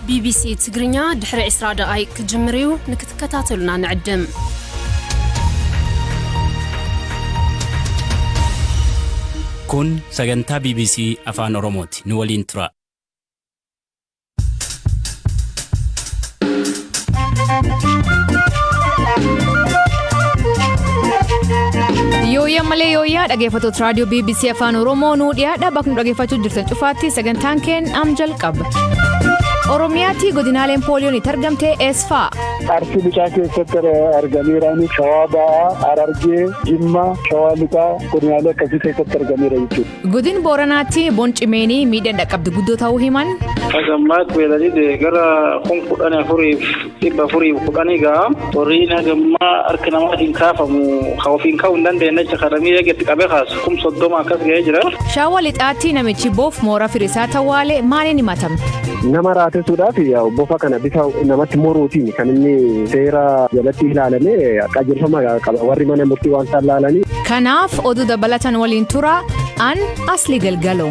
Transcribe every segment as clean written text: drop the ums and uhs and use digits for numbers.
ቢቢሲ ትግርኛ ድሕሪ 20 ደቓይቅ ክጅምር እዩ፣ ንክትከታተሉና ንዕድም። Kun sagantaa BBC Afaan Oromooti. Nu waliin tura. Yooyyaa malee yooyyaa dhaggeeffattoota raadiyoo BBC Afaan Oromoo nuu dhiyaadha bakka nu dhaggeeffachuu jirtan cufaatti sagantaan keen am jalqaba. Oromiyaatti godinaaleen pooliyoon itti argamte eessa fa'a? Arsii Lixaa keessatti argameera. Shawaa Ba'aa, Harargee, Jimmaa, Shawaa Lixaa godinaalee akkasii keessatti argameera jechuudha. Godin Booranaatti boncimeenii miidhaan dhaqqabdi guddoo ta'uu himan. Hagammaatti beeyladi gara 14,410 ga'a. Horiin hagammaa harka namaatiin kaafamu kan ofiin ka'uu hin dandeenye jecha karamii eegatti qabee kaasu 30,000 akkas ga'ee jira. Shawaa Lixaatti namichi boof moora firisaa tawwaale maaliin himatame? Nama raatessuudhaaf bofa kana bifa namatti moruutiin kan inni seera jalatti ilaalame qajeelfama qaba warri mana murtii waan isaan laalanii. Kanaaf oduu dabalatan waliin tura an Asli Galgalo.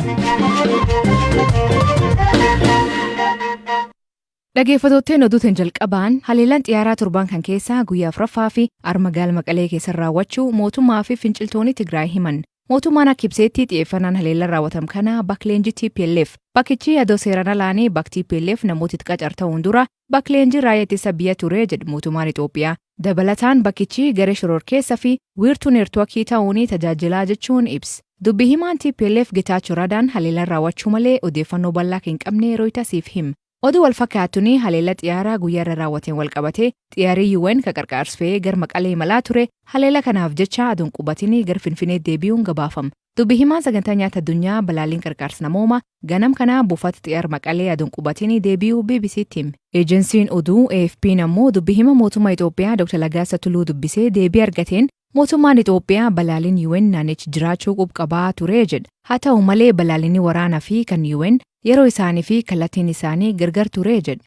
Dhaggeeffattootni oduutiin jalqabaan haleellaan xiyyaaraa torban kan keessaa guyyaa afuraffaa fi arma gaala Maqalee keessa raawwachuu mootummaa fi finciltoonni Tigraay himan. Mootummaan akka ibseetti xiyyeeffannaan haleellaan raawwatame kana bakka leenjii TPLF. Bakkichi adoo seeraan alaanii bakka TPLF namoota itti qacarta'uun dura bakka leenjii raayyaa ittisa biyya ture jedhu mootummaan Itoophiyaa. Dabalataan bakkichi garee shororkeessa fi wiirtuu neetwoorkii ta'uun tajaajilaa jechuun ibsa. Dubbi himaan TPLF Getaachoo Radaan haleellaan raawwachuu malee odeeffannoo bal'aa hin qabne Rooyitasiif hima. Oduu wal fakkaatuun haleella xiyyaaraa guyyaa irra raawwateen wal qabatee xiyyaarri UN ka qarqaarsa fe'ee gara Maqalee imalaa ture haleella kanaaf jecha aduun qubatinii gara Finfinnee deebi'uun gabaafama. Dubbi himaan sagantaa nyaata addunyaa balaaliin qarqaarsa namooma ganam kanaa buufata xiyyaara Maqalee aduun qubatinii deebi'uu BBCtti hime. Eejensiin oduu AFP'n ammoo dubbi hima mootummaa Itoophiyaa Dr. Laggasaa Tuluu dubbisee deebii argateen mootummaan Itoophiyaa balaaliin UN naannichi jiraachuu qubqabaa ture jedha. Haa ta'u malee balaalinni waraanaa fi kan UN yeroo isaanii fi kallattiin isaanii gargar ture jedha.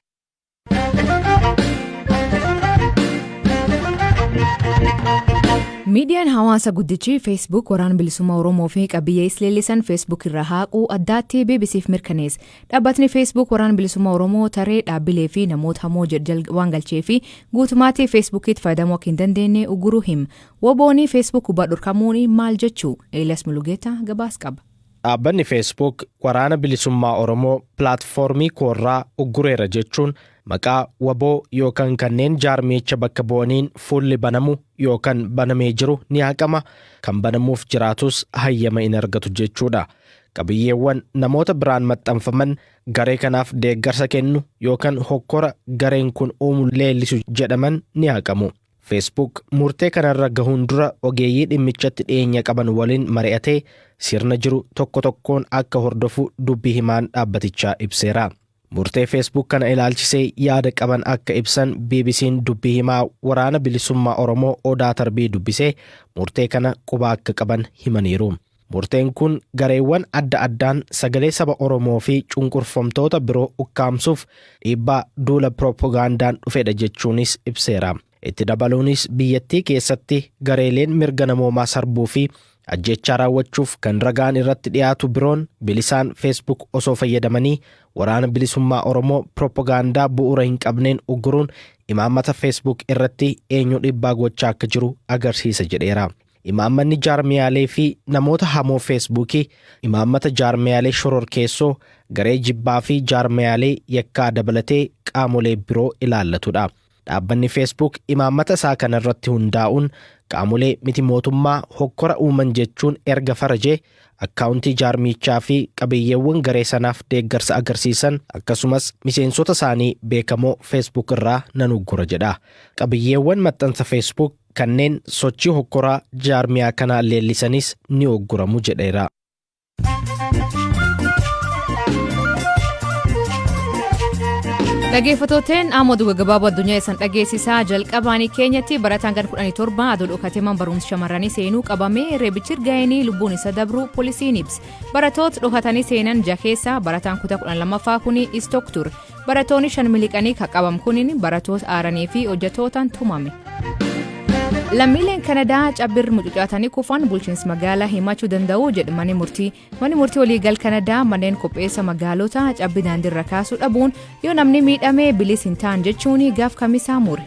Miidiyaan hawaasa guddichi Facebook waraana bilisummaa Oromoo fi qabiyyee is leellisan Facebook irra haaquu addaatti BBCf mirkaneesse. Dhaabbatni Facebook waraana bilisummaa Oromoo taree dhaabbilee fi namoota hamoo waan galchee fi guutummaatti Facebookitti fayyadamuu akka hin dandeenye uguruu hima. Wobooni Facebook gubbaa dhorkamuun maal jechuu? Eelas Mulugeetaa gabaas qaba. Dhaabbanni Facebook waraana bilisummaa Oromoo pilaatfoormii koorraa uggureera jechuun maqaa waboo yookaan kanneen jaarmicha bakka bu'aniin fuulli banamu yookaan banamee jiru ni haqama, kan banamuuf jiraatus hayyama hin argatu jechuudha. Qabiyyeewwan namoota biraan maxxanfaman garee kanaaf deeggarsa kennu yookaan hokkora gareen kun uumu leellisu jedhaman ni haqamu. Facebook murtee kanarra gahuun dura ogeeyyii dhimmichatti dhiyeenya qaban waliin mari'atee sirna jiru tokko tokkoon akka hordofu dubbii himaan dhaabbatichaa ibseera. Murtee Facebook kana ilaalchisee yaada qaban akka ibsan BBC'n dubbii himaa waraana bilisummaa Oromoo Odaa Tarbii dubbisee murtee kana quba akka qaban himaniiru. Murteen kun gareewwan adda addaan sagalee saba Oromoo fi cunqurfamtoota biroo ukkaamsuuf dhiibbaa duula piroopagaandaan dhufedha jechuunis ibseera. Itti dabaluunis biyyattii keessatti gareeleen mirga namoomaa sarbuu fi ajjechaa raawwachuuf kan ragaan irratti dhiyaatu biroon bilisaan Facebook osoo fayyadamanii waraana bilisummaa Oromoo piroopagaandaa bu'uura hin qabneen ugguruun imaammata Facebook irratti eenyu dhiibbaa gochaa akka jiru agarsiisa jedheera. Imaammanni jaarmiyaalee fi namoota hamoo Feesbuukii imaammata jaarmiyaalee shororkeessoo garee jibbaa fi jaarmiyaalee yakkaa dabalatee qaamolee biroo ilaallatudha. Dhaabbanni Facebook imaammata isaa kanarratti hundaa'uun qaamolee miti mootummaa hokkora uuman jechuun erga farajee akkaawuntii jaarmichaa fi qabiyyeewwan garee sanaaf deeggarsa agarsiisan akkasumas miseensota isaanii beekamoo Facebook irraa nan uggura jedha. Qabiyyeewwan maxxansa Facebook kanneen sochii hokkoraa jaarmiyaa kanaa leellisanis ni ugguramu jedheera. Dhaggeeffattooteen amma oduu gaggabaaboo addunyaa isaan dhageessisaa jalqabaanii keenyatti barataan gan 17 aduu dhokatee man barumsa shamarranii seenuu qabamee reebichi ga'eenii lubbuun isa dabru poolisiin ibse. Barattoota dhokatanii seenan jaha keessaa barataan kutaa 12ffaa kun istook ture. Barattoonni shan miliqanii kan qabam kunin barattoota aaranii fi hojjettootaan tumame. Lammiileen Kanadaa cabbirri mucucaatanii kufan bulchiinsa magaalaa himachuu danda'u jedhu manni murtii. Manni murtii waliigal Kanadaa manneen qopheessa magaalotaa cabbii daandiirra kaasuu dhabuun yoo namni miidhame bilis hin ta'an jechuun gaaf kamisaa mure.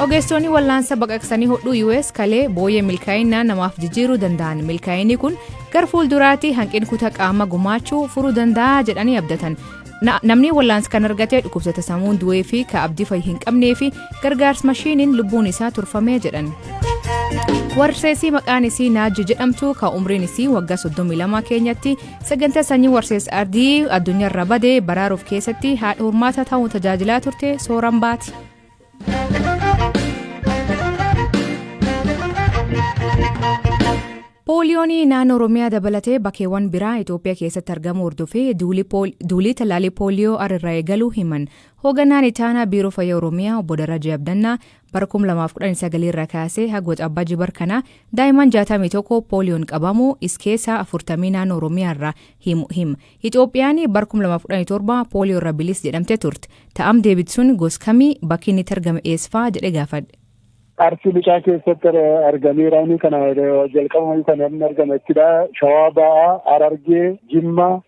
Ogeessonni wallaansa baqaqsanii hodhuu US kalee booyyee milkaa'inaa namaaf jijjiiruu danda'an. Milkaa'inni kun gara fuulduraatti hanqina kutaa qaama gumaachuu furuu danda'a jedhanii abdatan. Namni wallaansa kan argate dhukkubsata sammuun du'ee fi ka abdii fayyi hin qabnee fi gargaarsa mashiiniin lubbuun isaa turfamee jedhan. Warseesii maqaan isii Naaji jedhamtu ka umriin isii waggaa 32 keenyatti sagantaa sanyii warsees ardii addunyaarra badee baraaruuf keessatti haadha hormaata ta'uun tajaajilaa turte sooran baati. Pooliyoon naannoo Oromiyaa dabalatee bakkeewwan biraa Itoophiyaa keessatti argamu hordofee duulii tallaalii pooliyoo irraa eegaluu himan. Hoogganaan Itaanaa Biiroo Fayyaa Oromiyaa Obbo Darajee Abdannaa bara 2019 irraa kaasee haga Waxabajjii jibar kana daa'imman 61 pooliyoon qabamu is keessaa 40 naannoo Oromiyaa irraa hima. Itoophiyaan bara 2017 pooliyoo irraa bilis jedhamte turte. Ta'am deebituun gos kamii bakki inni itti argame eessfaa jedhee gaafadhe. Arsii Lixaa keessatti argameera. Inni kana jalqabuma kan inni argame jechuudha. Shawaa Ba'aa, Harargee, Jimma,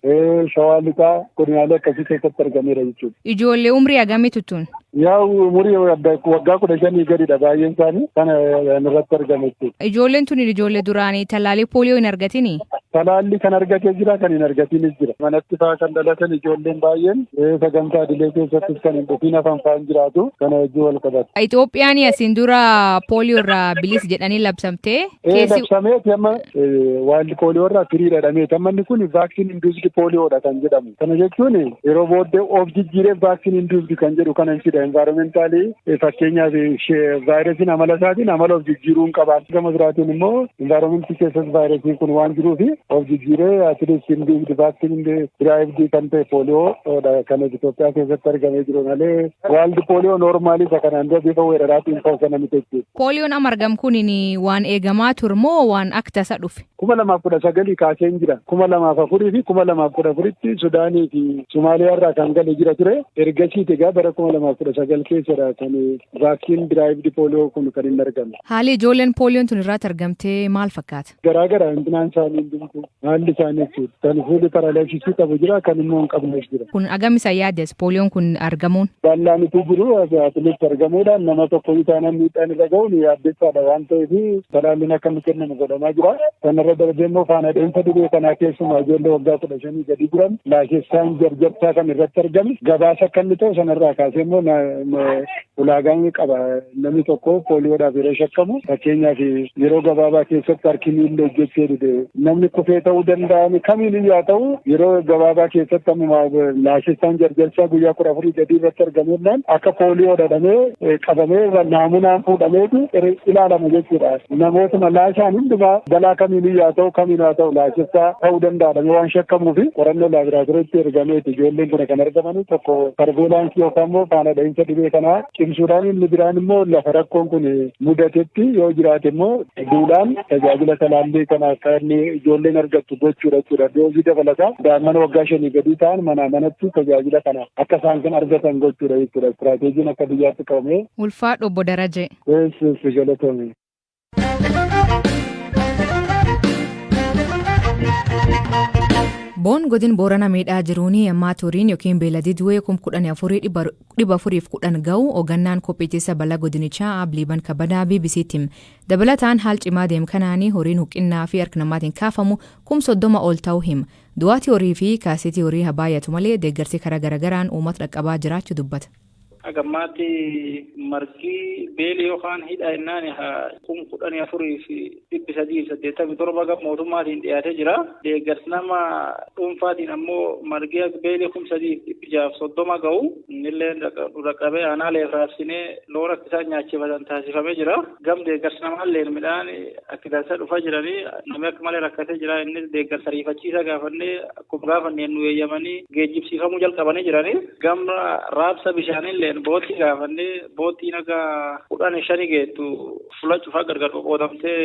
Shawaa Lixaa godinaalee akkasii keessatti argameera jechuudha. Ijoollee umrii hagamii tun? Yaa, umurii waggaa 15 gadidha baay'een isaanii kana irratti argame jechuudha. Ijoolleen tun ijoollee duraanii tallaalii pooliyoo hin argatini? Talaalli kan argatee jira, kan hin argatinis jira. Manatti fa'aa kan dhalatan ijoolleen baay'een sagantaa idilee keessattis kan hin dhufin hafan fa'aan jiraatu, kana wajjin wal qabata. Itoophiyaan asiin dura pooliyoo irraa bilis jedhanii labsamtee. Ee, labsameeti. Amma wild pooliyoo irraa free jedhameeti. Amma inni kun vaccine induced pooliyoodha kan jedhamu. Kana jechuun yeroo booddee of jijjiiree vaccine induced kan jedhu kana hin fida. Environmental, fakkeenyaaf, vaayirasiin amala isaatiin amala of jijjiiruu hin qabaatu. Gama biraatiin immoo environmentii keessas vaayirasiin kun waan jiruufi of jijjiiree atileet induced vaccine derived kan ta'e pooliyoo kan Itoophiyaa keessatti argamee jiru malee wild pooliyoo normalii isa kanaan dura bifa weeraraatiin ta'u sana miti jechuudha. Pooliyoon amma argamu kun waan eegamaa ture moo waan akka tasa dhufe? 2019 kaasee hin jira. 2004 fi 2014tti Sudaanii fi Somaaliyaa irraa kan gale jira ture. Ergasiiti egaa bara 2019 keessadha kan vaccine derived pooliyoo kun kan inni argame. Haalli ijoolleen pooliyoon tun irratti argamtee maal fakkaata? Garaagara hintinaan isaanii hundumtuu haalli isaanii jechuudha. Kan fuulli paralysisii qabu jira, kan immoo hin qabnes jira. Kun agam isa yaaddes pooliyoon kun argamuun? Bal'aan utuu jiru atileet argamuudhaan nama tokko taanaan miidhaan irra ga'uun yaaddessaadha waan ta'eef talaalliin akka inni kennamu godhamaa jira. Kanarra darbee immoo faana dheensa dhibee kanaa keessumaa ijoollee waggaa 15 gadi jiran laashessaan jarjarsaa kan irratti argame gabaasa akka inni ta'u, sanarraa kaasee immoo ulaagaan qaba. Namni tokko pooliyoodhaaf yeroo shakkamu, fakkeenyaaf, yeroo gabaabaa keessatti harki miilli hojjechuu dide, namni kufee ta'uu danda'an kamiin iyyuu haa ta'u, yeroo gabaabaa keessatti ammuma laashessaan jarjarsaa guyyaa 14 gadii irratti argamuudhaan akka pooliyoo dhadhamee qabamee naamunaan fuudhameetu ilaalama jechuudha. Namootuma laashaan hundumaa balaa kamiin iyyuu haa ta'u, kamiin haa ta'u, laashessaa ta'uu danda'adha waan shakkamuufi qorannoo laaboraatooriitti ergameeti ijoolleen kun kan argamanii. Tokko surveillancii yookaan immoo faana dhahinsa dhibee kanaa cimsuudhaan, inni biraan immoo lafa rakkoon kun mudatetti yoo jiraate immoo duudhaan tajaajila talaallii kana akka inni ijoolleen argattu gochuudha jechuudha. Doozii dabalataa daa'imman waggaa 5 gadii ta'an manaa manatti tajaajila kana akka isaan kan argatan gochuudha jechuudha. Istiraateejiin akka biyyaatti qabamee. Ulfaadhu, Obbo Darajee. Eessis galatoomi. Boon godin Boorana miidhaa jiruun ammaa horiin yookiin beeladii du'ee 14,410 ga'u hoogannaan kopheettisa balaa godinichaa Abliiban Kabadaa BBC'tti hime. Dabalataan haal cimaa deem kanaanii horiin huqinnaa fi harka namaatiin kaafamu 30,000 ol ta'uu hima. Du'aatii horii fi kaasitii horii haa baay'atu malee deeggarsi karaa garaagaraan uummata dhaqqabaa jiraachuu dubbata. Hagammaatti margi beeli yookaan hidha jennaan 14,387 gama mootummaatiin dhiyaatee jira. Deeggarsi nama dhuunfaatiin ammoo margi beelii 3,630 ga'u. Innillee dhaqqabee aanaalee raabsinee loon akka isaan nyaachifatan taasifamee jira. Gam deeggarsi namaallee midhaan akka dansa dhufaa jiranii, namni akka malee rakkatee jira. Innis deeggarsa ariifachiisa gaafannee akkuma gaafanneen nu eeyyamanii geejjibsiifamuu jalqabanii jiranii. Gam raabsa bishaanillee boottii gaafannee boottiin akka 15 geettu fuula cufaa gargar qoqqoodamtee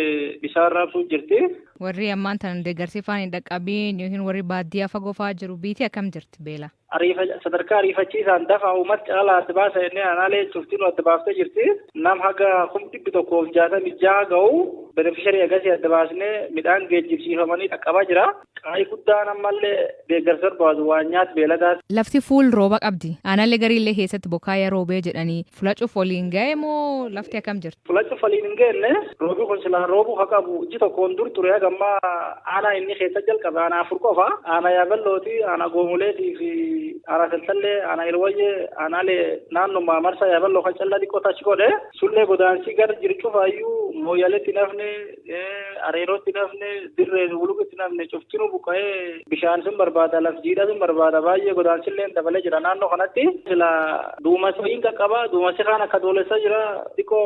bishaan raabsuu jirti. Warri ammaan tan deeggarsi faan hin dhaqqabiin yookiin warri baadiyyaa fagoo fa'aa jiru biitii akkam jirti beela? Sadarkaa ariifachiisaan dafa uummata caalaa adda baasa jennee aanaalee cuftinuu adda baaftee jirti. Nam haga 166,000 ga'u beneficiary agasii adda baasnee midhaan geejjibsiifamanii dhaqqabaa jira. Qaayii guddaan ammallee deeggarsa barbaadu waan nyaata beeladaas. Lafti fuul rooba qabdi. Aanaalee gariillee keessatti bokkaa roobee jedhanii fulacuuf waliin ga'e moo lafti akkam jirti? Fulacuuf waliin hin geenne. Roobi kun silaa roobuu haa qabu iji tokkoon dur ture. Haga ammaa aanaa inni keessa jalqabe aanaa afur qofa. Aanaa Yaaballooti, aanaa Goomuleetii fi aanaa Taltallee, aanaa Ilwayyee, aanaalee naannoo marsaa Yaaballoo kan callaa xiqqoo tachi godhe. Sullee godaansii gara jiru cufaayyuu Mooyyaleetti nafne, Areerootti nafne, Dirree Wuluqitti nafne, cuftinuu buqqa'ee bishaan sun barbaada, laf jiidhaa sun barbaada. Baay'ee godaansillee dabalee jira naannoo kanatti. Sila duumessa hin qaqqaba, duumessi kaan akka doolessaa jira, xiqqoo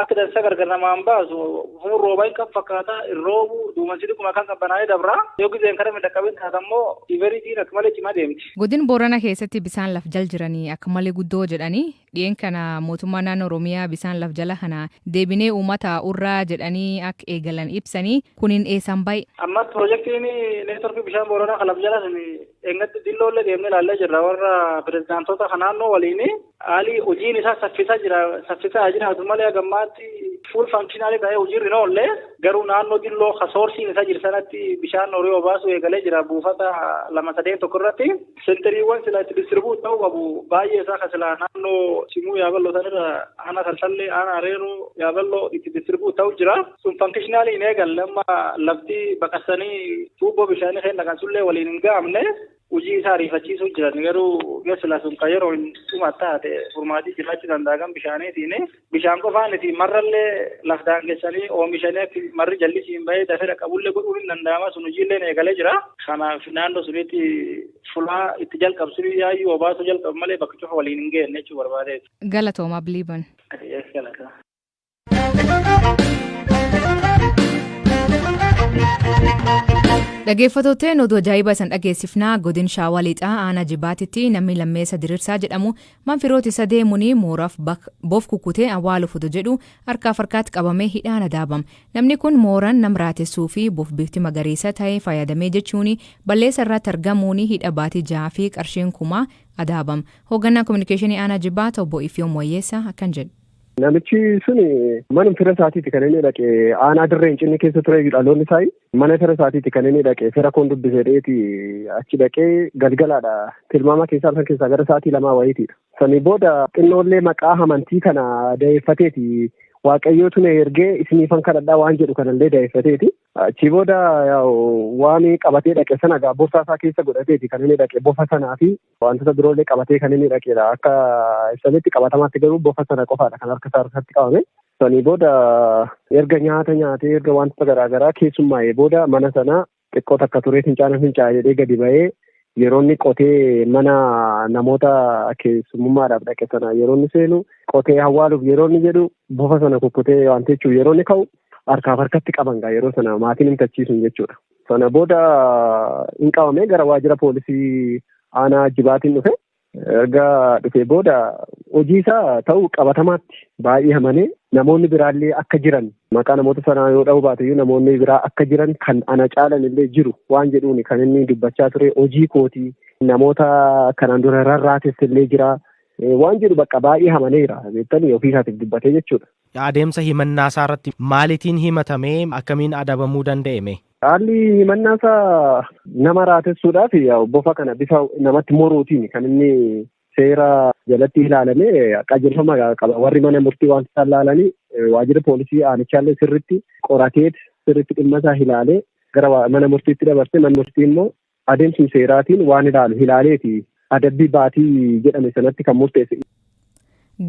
akka dansa gargar namaan baasu, fuun roobaa hin qabu fakkaata, hin roobu, duumessi xiqquma kan qabbanaa'ee dabra. Yoo gizeen kana midhaqqabin taata immoo iveritiin akka malee cimaa deemti. Godin Boorana keessatti bisaan laf jal jiranii akka malee guddoo jedhanii, dhiyeen kana mootummaa naannoo Oromiyaa bisaan laf jala kana deebinee uummata urraa jedhanii akka eegalan ibsanii, kunin eessaan baay'ee? Amma piroojeektiin neetworkii bishaan Booranaa kan laf jala sun eegatti dilloollee deemnee ilaallee jirra warra pirezidaantota kan naannoo waliin. Haalli hojiin isaa saffisaa jira, saffisaa jiraatu malee hagammaatti full functional ta'ee hojiirri hin oolle. Garuu naannoo dilloo ka soorsiin isaa jiru sanatti bishaan horii obaasuu eegalee jira buufata lama sadeen tokko irratti. Sentariiwwan sila itti distribute ta'uu qabu baay'ee isaa ka sila naannoo Simuu Yaaballoo sanirra, aanaa Taltallee, aanaa Areeroo, Yaaballoo itti distribute ta'uu jira. Sun functional hin eegalle. Amma lafti baqasanii tuubboo bishaanii kenna kan sullee waliin hin ga'amne. Hojii isaa ariifachiisuu jiran, garuu yoo sila sun kan yeroo hin dhuma taate furmaatii jiraachuu danda'a kan bishaaniitiin. Bishaan qofaan itti marrallee laf daangessanii oomishanii akka marri jallisiin bahee dafee dhaqqabullee godhuun hin danda'ama. Sun hojiillee eegalee jira. Kanaaf naannoo sunitti fulaa itti jalqabsu yaayyuu obaasuu jalqabu malee bakka cufa waliin hin geenne jechuu barbaadeeti. Galatooma, Biliiban. Galata. Dhaggeeffattootni, oduu ajaa'ibaa isan dhageessifnaa. Godin Shaawaa Lixaa aanaa Jibaatitti namni Lammeessa Diriirsaa jedhamu manfirooti isa deemuun mooraaf boof kukkutee awwaaluuf otoo jedhu harkaaf harkaatti qabamee hidhaan adaabama. Namni kun mooraan nam raatessuu fi boof bifti magariisa ta'ee fayyadamee jechuun balleessa irratti argamuun hidha baatii 6 fi qarshiin 1000 adaabama. Hoogganaan kominikeeshinii aanaa Jibaat obbo Ifiyoom Wayyeessaa akkan jedhu. Namichi sun mana fira isaatiiti kan inni dhaqe. Aanaa Dirree Hincinni keessa ture dhaloonni isaa. Mana fira isaatiiti kan inni dhaqe. Fira koon dubbisee dheeti achi dhaqee. Galgalaadha, tilmaama keessaa halkan keessaa gara sa'aatii 2 wayiitiidha. Sanii booda xinnoollee maqaa amantii kana da'eeffateeti, Waaqayyootu na ergee isiniifan kadhadhaa waan jedhu kanallee da'eeffateeti. Achii booda waan qabatee dhaqe sana egaa borsaa isaa keessa godhateeti kan inni dhaqe. Bofa sanaa fi wantoota biroollee qabatee kan inni dhaqedha. Akka ibsametti qabatamaatti garuu bofa sana qofaadha kan harka isaa harkatti qabame. Sanii booda erga nyaata nyaatee, erga wantoota garaagaraa keessummaa'ee booda, mana sana xiqqoo takka turee fincaana fincaa'e jedhee gadi ba'ee, yeroo inni qotee mana namoota keessummummaadhaaf dhaqe sana yeroo inni seenu, qotee awwaaluuf yeroo inni jedhu, bofa sana kukkutee waan jechuuf yeroo inni ka'u harkaaf harkatti qaban gaa yeroo sana maatiin himtachiisun jechuudha. Sana booda hin qabamee gara waajjira poolisii aanaa Jibaatiin dhufe. Erga dhufee booda hojii isaa ta'uu qabatamaatti baay'ee amanee, namoonni biraallee akka jiran, maqaa namoota sanaa yoo dha'uu baate iyyuu, namoonni biraa akka jiran, kan ana caalan illee jiru waan jedhuun kan inni dubbachaa ture. Hojii kootii, namoota kanaan dura rarraates illee jira waan jedhu bakka baay'ee amaneera beektanii ofii isaatiif dubbatee jechuudha. Adeemsa himannaa isaa irratti maaliitiin himatamee, akkamiin adabamuu danda'eme? Haalli himannaa isaa nama raatessuudhaaf bofa kana bifa namatti moruutiin kan inni seera jalatti ilaalamee qajeelfama qaba. Warri mana murtii waan isaan ilaalanii, waajjirri poolisii aanichaallee sirritti qorateet sirritti dhimma isaa ilaalee gara mana murtiitti dabarse. Manni murtii immoo adeemsuma seeraatiin waan ilaalu ilaaleeti adabbii baatii jedhame sanatti kan murteesse.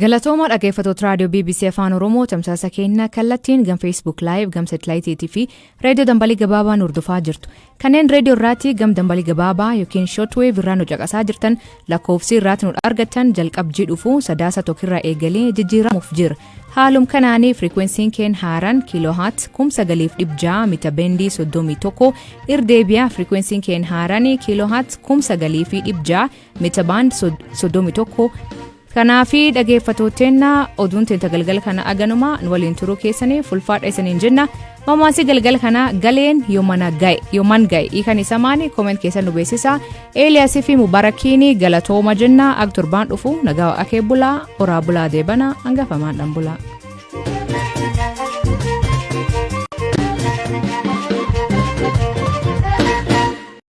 Galatooma, dhaggeeffattoota raadiyoo BBC Afaan Oromoo. Tamsaasa keenya kallattiin gam Facebook Live, gam satellite fi reediyoo dambalii gabaabaan hordofaa jirtu. Kanneen reediyoo irraatti gam dambalii gabaabaa yookiin shortwave irraa nu caqasaa jirtan, lakkoofsi irraatti nu argattan jalqabjii dhufu Sadaasa 1rraa eegalee jijjiiramuuf jira. Haalum kanaanii firiikwensiin keen haaraan kilohertz 9600 meter bandii 31. Irdeebiyaa, firiikwensiin keen haaraan kilohertz 9600 meter band 31. Kanaafi dhageeffattooteenna, oduun teenta galgala kana aganuma. Nu waliin turuu keessanii fulfaadha isaniin jenna. Mammaansi galgala kana "Galeen yooman ga'e" hiikan isa maani? Comment keessan nu beeksisa. Eeliyaasii fi Mubarakiini galatooma jenna. Ak torbaan dhufu nagaa akee bulaa, oraa bulaa, deebana hangafamaadhaan bulaa.